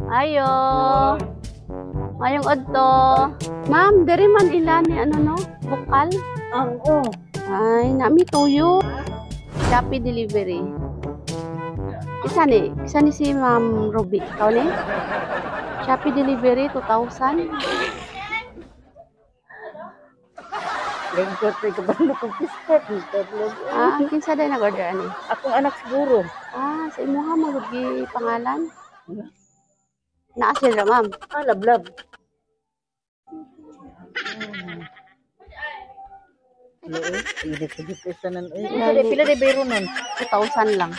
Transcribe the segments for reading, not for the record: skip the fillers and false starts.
Ayo. Mayong adto. Ma'am, diri man ila ni ano no? Bukal. Ang oh. Ay, nami tuyo. Shopee delivery. Isa ni si Ma'am Ruby. Ikaw ni? Shopee delivery 2,000. Lingkod kay kabalo kong pispat. Ah, ang kinsa day nag-order ani? Akong anak siguro. Ah, sa imuha man gud gi pangalan. Naa sila, ma'am. Ah, lablab. Init sa dito sa nan. Pila pila de bayro nun? 2,000 lang.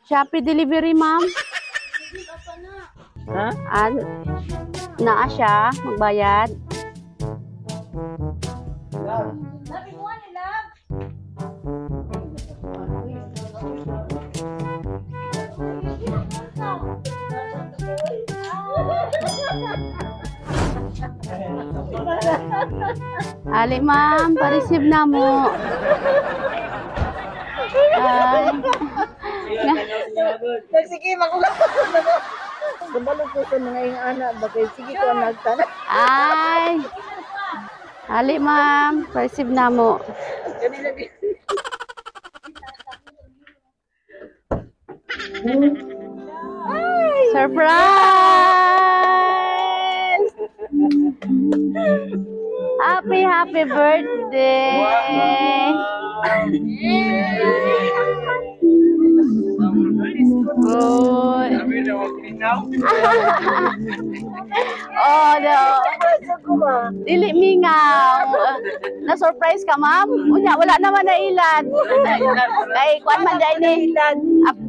Shopee delivery, ma'am. Ha? Ah, naa siya magbayad. Ali, ma'am, pa-receive na mo. Ay. Sige, makuha ko na. Kabalo ko sa mga iyong anak ba kay sige ko ang nagtana. Ay. Ali, ma'am, pa-receive na mo. Surprise! Happy, happy birthday! Uy. Oh, no. Dili mingaw. Na-surprise ka, ma'am? Unya, wala naman na ilad. Kay kuan man dai ni.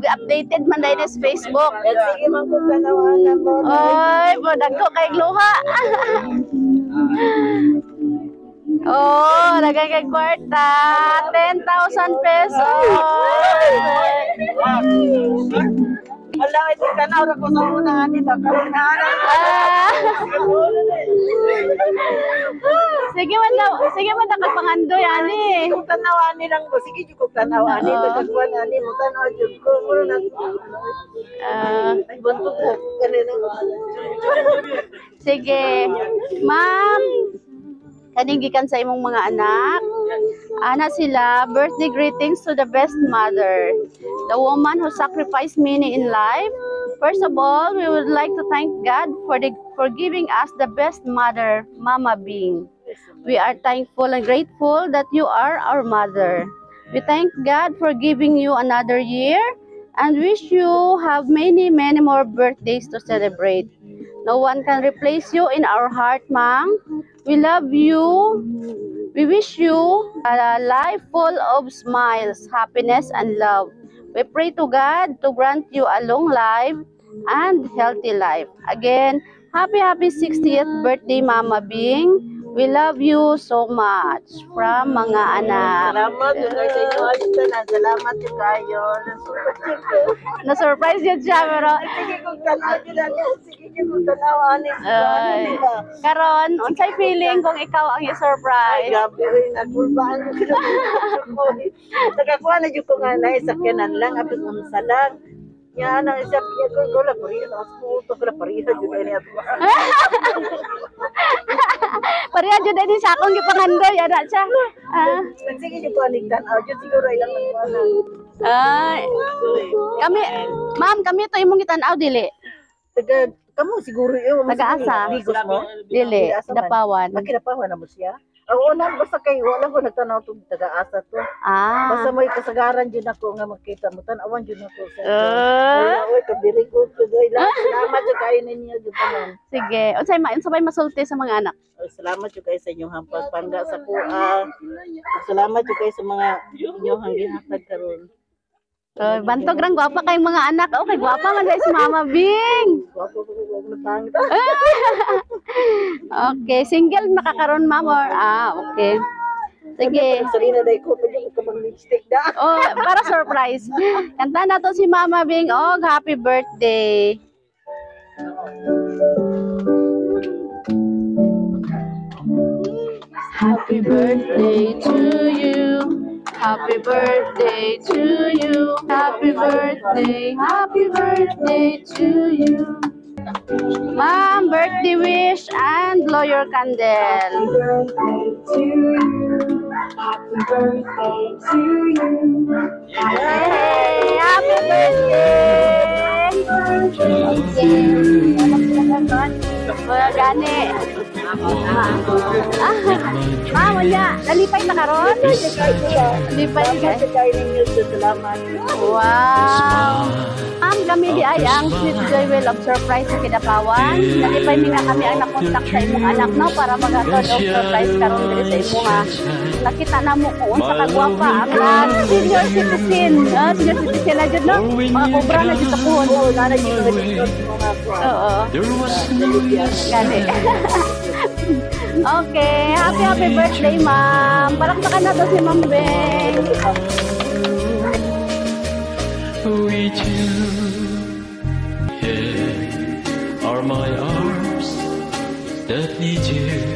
Updated man dai ni sa Facebook. Sige man ko tanaw mo. Oy, mo dagko kay luha. Oh, lagay kay kwarta. 10,000 pesos. Wala ay tanaw ra ko sa una ani ba karon na. Ah. Sige man daw, sige man daw kag pangandoy ani. Kung tanaw ani lang ko, sige jud ko tanaw ani, bagkuan ani mo tanaw jud ko mo na. Ah, Ay bantog ko kanina. Sige. Ma'am, kaning gikan sa imong mga anak. Ana sila, birthday greetings to the best mother, the woman who sacrificed many in life. First of all, we would like to thank God for giving us the best mother, Mama Bing. We are thankful and grateful that you are our mother. We thank God for giving you another year and wish you have many, many more birthdays to celebrate. No one can replace you in our heart, ma'am. We love you. We wish you a life full of smiles, happiness, and love. We pray to God to grant you a long life and healthy life. Again, happy, happy 60th birthday, Mama Bing. We love you so much. From mga anak. Salamat jud kayo sa inyo tanan. Salamat jud kayo. Na-surprise yun siya, pero Sige kung tanaw jud ani, sige jud kung tanaw ani. Ay. Karon, unsay feeling kung ikaw ang Ay, i-surprise? grabe, oy, nagkulbaan ko. Nakakuha na jud ko nga na sakyanan lang, apit unsa lang. Nya nang isa piya ko ko la pariha na ko ko la pariha jud ani ato. Pareha jud ani sa akong gipangandoy ana siya. Ah. Sige jud ko aning tan-aw jud siguro ilang nagkuha na. Ay. Kami, ma'am, kami to imong gitan-aw dili. Taga kamo siguro iyo. Taga-asa? Digos mo? Dili, Dapawan. Makinapawan na mo siya. Oo na, basta kay wala ko nagtanaw tug taga-asa to. Ah. Basta mo'y kasagaran jud ako nga makita mo tan-awan jud ako sa. Ah. Oy, kabiri ko jud oy. Salamat jud kayo ninyo jud tanan. Sige. Unsay ma unsay may masulti sa mga anak? Oy, salamat jud kayo sa inyong pagpangga sa kuha. Salamat jud kayo sa mga inyong gihatag karon. Bantog rang gwapa kayong mga anak. Okay, gwapa man dahil si Mama Bing. Gwapo ko ko na pangit. Okay, single makakaroon, ma'am, or ah, okay. Sige. Sarina dai ko pwede ko mag lipstick da. Oh, para surprise. Kanta na to si Mama Bing. Oh, happy birthday. Happy birthday to you. Happy birthday to you. Happy birthday, happy birthday to you. Ma'am, birthday wish and blow your candle. Birthday to you. Happy birthday to you. Hey, happy birthday! Birthday. Wala gani. Ah, wala. Nalipay na karon? Nalipay ka. Salamat sa kayo ninyo. Salamat. Wow! Ma'am, kami di ay ang Sweet Joy Wheel of Surprise sa Kidapawan. Nalipay mi nga kami ang nakontak sa imong anak, no, para maghatod og surprise karon diri sa imuha. Nakita na mo kung unsa ka gwapa ang senior citizen. Ah, senior citizen na jud, no? Mga kobra na jud sa puhon. Oo, nana jud mga mga kuan. Oo. There was no Gani. Okay, happy happy birthday, ma'am. Palakpakan na to si Ma'am Beng. With you. Here are my arms that need you.